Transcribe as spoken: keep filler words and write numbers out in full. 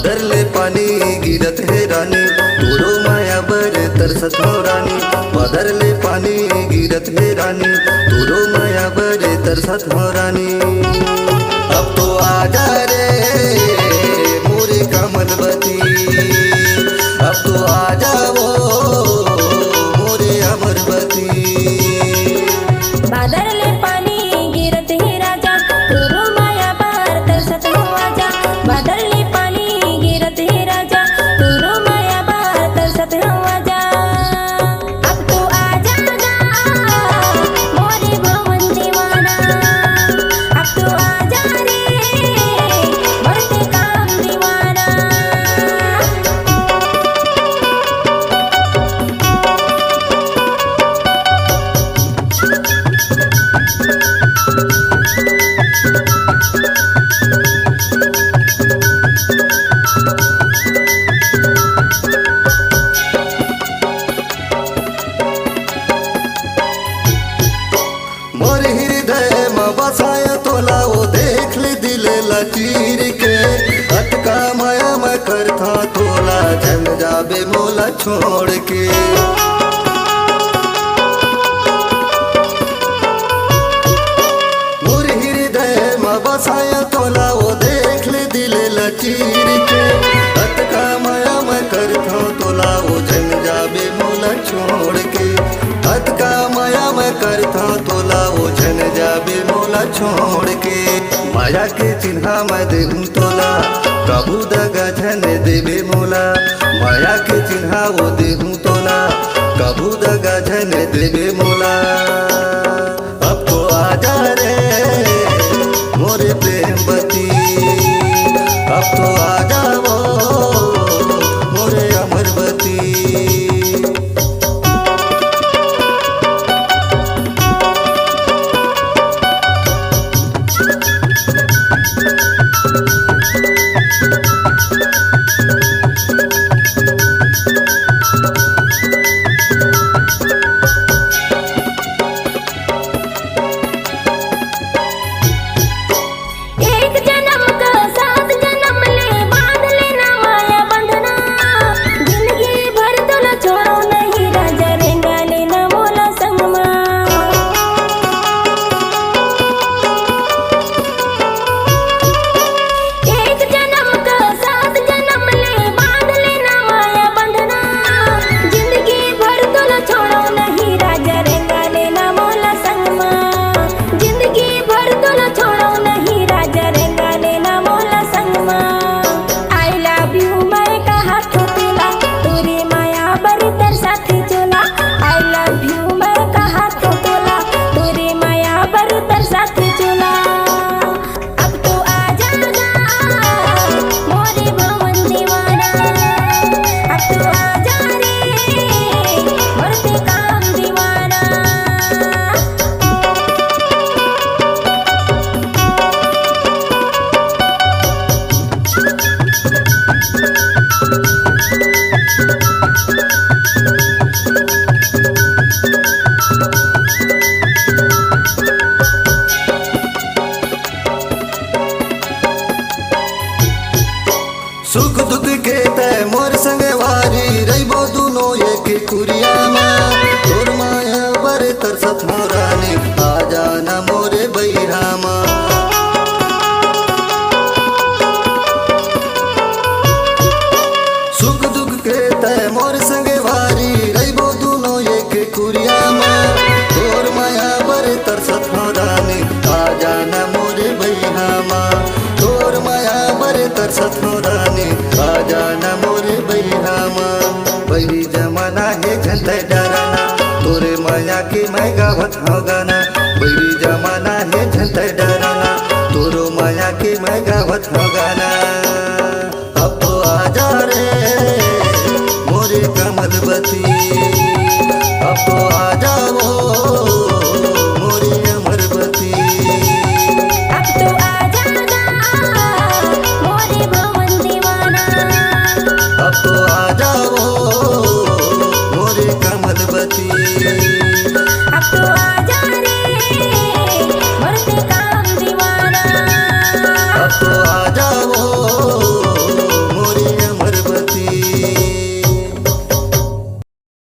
बादर ले पानी गिरत हे रानी, तोरो माया बर तरसत हौं रानी। बादर ले पानी गिरत हे रानी, तोरो माया बर तरसत हौं रानी। अब तो आजा रे मोरे कमलवती, अब तो आजा वो मोरे अमरवती। बादर ले पानी गिरत हे राजा, तोरो माया बर तरसत हौं आजा। बादर ले पानी गिरत हे राजा, तोरो माया बर तरसत हौं आजा। अब तो आजा गा मोरे भवन दीवाना, अब तो आजा रे मोर ते काम दीवाना। मोर हृदय म बसाया तोला, वो देख ले दिल ला चीर के। अतका माया मैं करथा तोला, झन जाबे मोला छोड़ के। मोर हृदय म बसाया तोला, वो देख ले दिल ला चीर के। अतका माया मैं करथा तोला, वो झन जाबे मोला छोड़ के। अतका माया मैं करथा तोला, वो झन जाबे मोला छोड़ के। माया के चिन्हा मैं देहूं तोला, कभू दगा झन देबे मोला। माया के चिन्हा वो देहूं तोला, कभू दगा झन देबे मोला। अब तो आजा रे मोरे प्रेमवती, अब तो आजा वो मोरे अमरवती। एक जनम का सात जनम ले बांध लेना माया बंधना, जिंदगी भर तोला छोड़ो नहीं राजा, रेंगा लेना मोला संग मा। एक जनम का सात जनम ले बांध लेना माया बंधना, जिंदगी भर तोला छोड़ो नहीं राजा, रेंगा लेना मोला संग मा। जिंदगी भर तोला छोड़ो नहीं राजा, रेंगा लेना मोला संग मा। I love you मैं कहाथों तोला, तोरे माया बर तरसाथे चोला। I love you मैं कहाथों तोला, तोरे माया बर तरसाथे चोला। अब तो आजा गा मोरे भवन दीवाना, अब तो आजा रे मोर ते काम दीवाना। सुख दुख के तय मोर संगवारी, रहिबो दुनो एक कुरिया मा। तोर माया बर तरसत हौं रानी, आ जाना मोरे बइहा मा। सुख दुख के तय मोर संगवारी, रहिबो दुनो एक कुरिया मा। तोर माया बर तरसत हौं रानी, आ जाना मोरे बइहा मा। तोर माया बर तरसत हौं रानी, आ जाना मोरे बइहा मा। बहिरी जमाना हे झन तय डराना, तोरे माया के मैं गावत हौं गाना। बहिरी जमाना हे झन तय डराना, तोरो माया के मैं गावत हौं गाना। अब तो आजा रे मोरे कमलवती, अब तो आजा वो मोरे अमरवती। अब तो आजा गा मोरे भवन दीवाना। अब तो आजा वो मोरे कमलवती।